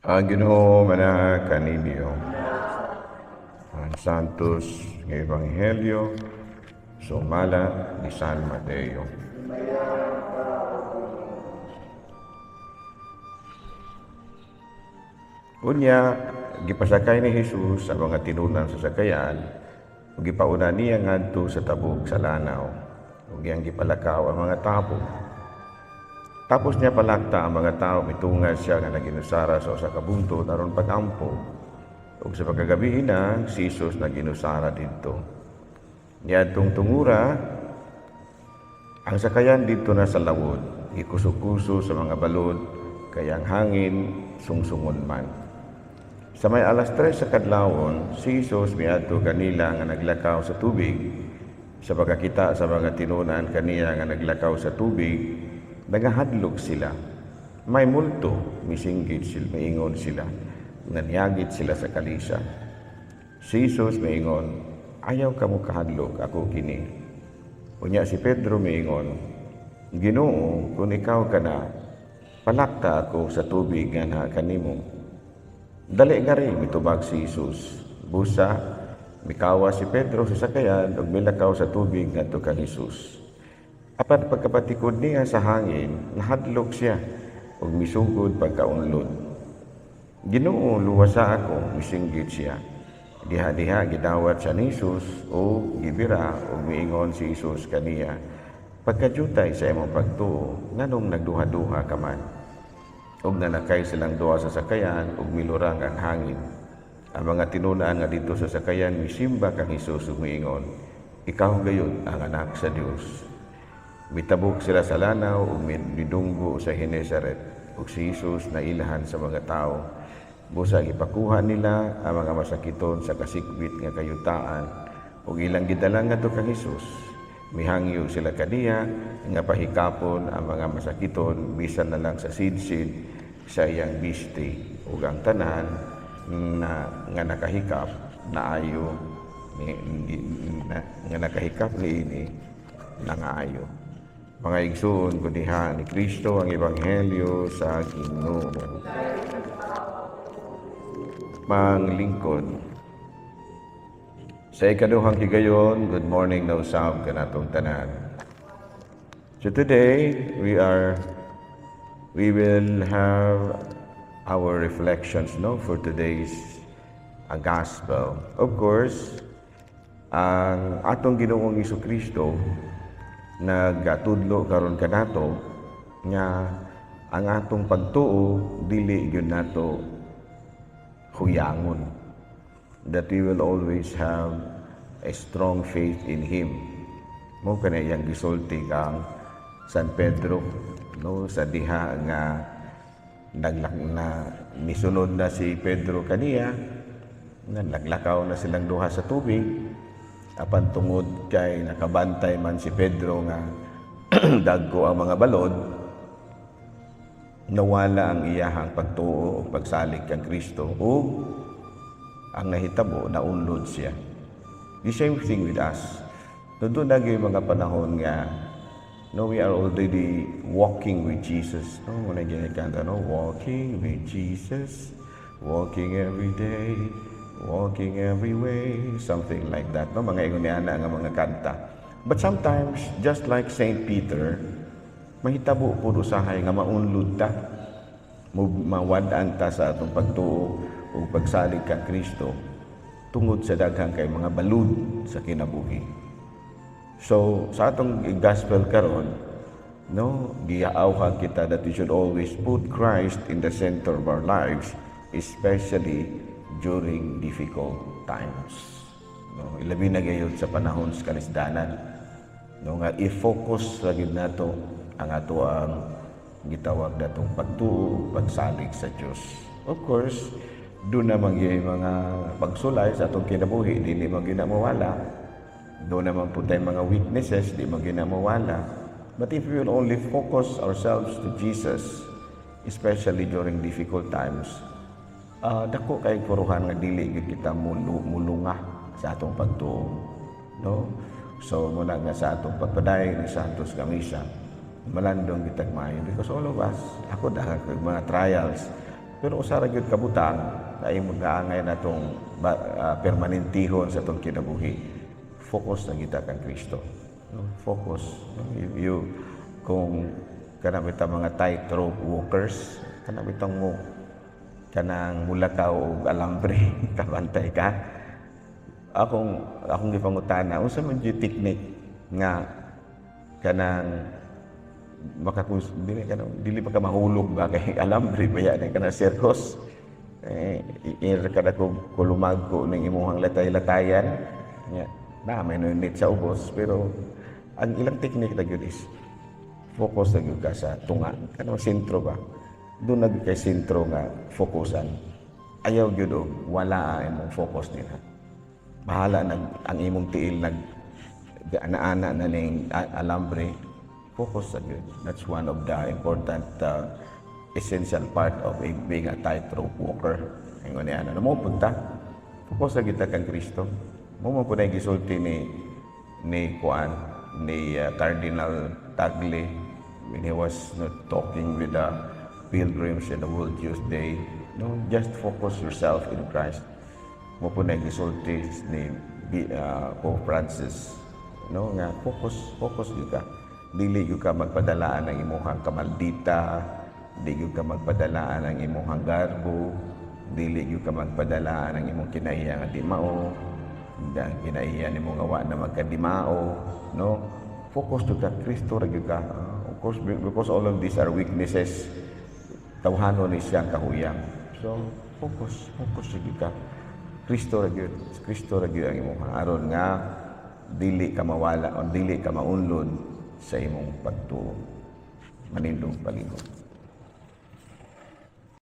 Ang Ginoo manaa kaninyo. Ang Santos nga Ebanghelyo sumala ni San Mateo. Unya, gipasakay ni Jesus ang mga tinunan sa sakayan, ug gipauna niya ngadto sa tabog sa lanaw, ug iyang gipalakaw ang mga tawo. Tapos niya palakta ang mga tao, mitungad siya nga naginusara sa usa ka bungtod aron pag-ampo. Ug sa pagkagabi na, si Jesus naginusara didto. Niadtong tungura, ang sakayan didto na sa lawod, gikuso-kuso sa mga balod, kay ang hangin sungsungon man. Sa may 3:00 sa kadlawon, si Jesus miadto kanila nga naglakaw sa tubig. Sa pagkakita sa mga tinunan kaniya nga naglakaw sa tubig, nagahadlok sila. "May multo," misinggit sila, miingon sila. Nanyagit sila sa kalisa. Si Jesus miingon, "Ayaw kamo kahadlok, ako kini." Unya si Pedro miingon, "Ginoo, kung ikaw ka na, palakta ako sa tubig nga naa kanimo." "Dali ngari," mitubag si Jesus. Busa, mikawa si Pedro sa sakayan ug milakaw sa tubig ngadto kang Jesus. Apan pagkapatikod niya sa hangin, nahadlok siya ug misugod pagkaunlod. "Ginoo, luwasa ako," misinggit siya. Diha-diha gidawat siya ni Jesus ug gibira ug miingon si Jesus kaniya, "Pagkajutay sa imong pagtuo, nganong nagduha-duha ka man?" Ug nanakay silang duha sa sakayan ug milurang ang hangin. Ang mga tinunan nga didto sa sakayan misimba kang Jesus ug miingon, "Ikaw gayud ang anak sa Dios." Mitabok sila sa lanaw ug midunggo sa Genesaret ug si Jesus nailhan sa mga tao. Busa gipakuha nila ang mga masakiton sa kasikbit nga kayutaan ug ilang gidala ngadto kang Jesus. Mihangyo sila kaniya nga pahikapon ang mga masakiton bisan na lang sa sidsid sa iyang bisti, ug ang tanan na nga nakahikap naayo ni, ni, na, nga nakahikap niini nangaayo. Mga igsoon, kuniha ni Kristo ang Ebanghelyo sa Ginoo. Manglingkod. Sa ikaduhang higayon, good morning na usab kanatong tanan. So today, we will have our reflections, no, for today's gospel. Of course, ang atong Ginoong Kristo nagatudlo karon kanato nga ang atong pagtuo dili gyud nato huyangon, that we will always have a strong faith in Him. Mao kana iyang gisulti kang San Pedro, no, sa diha nga naglak na misunod na si Pedro kaniya nga naglakaw na silang duha sa tubig, apan tungod kay nakabantay man si Pedro nga dagko ang mga balod, nawala ang iyahang pagtuo o pagsalig kang Kristo ug ang nahitabo, naunlod siya. The same thing with us. No, duna gyud mga panahon nga, no, we are already walking with Jesus. No, mao kanta, no, "Walking with Jesus, walking every day, walking every way," something like that. No, mga ingon niana nga mga kanta. But sometimes, just like Saint Peter, mahitabo pud usahay nga maunlod ta. Mawad-an ta sa atong pagtuo ug pagsalig kang Kristo tungod sa daghang kay mga balud sa kinabuhi. So, sa atong gospel karon, no, giawhag kita that we should always put Christ in the center of our lives, especially during difficult times. No, ilabi na gayud sa panahon sa kalisdanan. No, nga i-focus ra gyud nato ang ato ang gitawag natong pagtuo, pagsalig sa Dios. Of course, duna man gyud mga pagsulay sa atong kinabuhi, dili man gyud na mawala. Duna man pud tay mga weaknesses, di man gyud na mawala. But if we will only focus ourselves to Jesus, especially during difficult times, dako kay puruhan nga dili gyud kita mulunga sa atong pagtuo. No? So muna nga sa atong pagpadayon ni Santos nga Misa, malandong kitag maayo because all of us, ako dahil mga trials Pero usa ra gyud ka butang na imong naangay natong permanentihon sa atong kinabuhi. Focus na kita kang Kristo. No? Focus. No? You, kung kana bitaw mga tightrope walkers, kana bitang mo kanang mulakaw og alambre, kabantay ka. Akong gipangutana, unsa man gyud technique nga kanang makakus dili kanang dili pa ka mahulog ba, kay alambre ba yan kanang circus eh, ir kada ko kulumag ko ning imuhang latay-latayan nya na may nunit sa ubos. Pero ang ilang technique na gyud is focus na gyud ka sa tunga, kanang sentro ba, doon na gyud kay sentro nga fokusan. Ayaw gyud og wala ang imong focus nila. Bahala nag ang imong tiil nag ana-ana na ning alambre, focus sa gyud. That's one of the important essential part of being a tightrope walker. Ingon niya, ano mo punta, focus sa kita kang Kristo. Mo po na gisulti ni kuan ni Cardinal Tagle when he was not talking with the pilgrims in the World Youth Day, no, just focus yourself in Christ. Mo po na gisulti ni Pope Francis, no, nga focus, focus gyud ka. Dili gyud ka magpadalaan ng imuhang kamaldita, dili gyud ka magpadalaan ng imuhang garbo, dili gyud ka magpadalaan ng imong kinaiya nga di mao, ang kinaiya nimo nga wa na magkadimao, no. Focus gyud ka, Kristo ra gyud ka. Of course, because all of these are weaknesses, tawhanon ni siyang kahuyang. So focus, focus gyud ka. Kristo ra gyud, Kristo ra gyud ang imong aron nga dili ka mawala o dili ka maunlod sa imong pagtuo. Manindog palihog.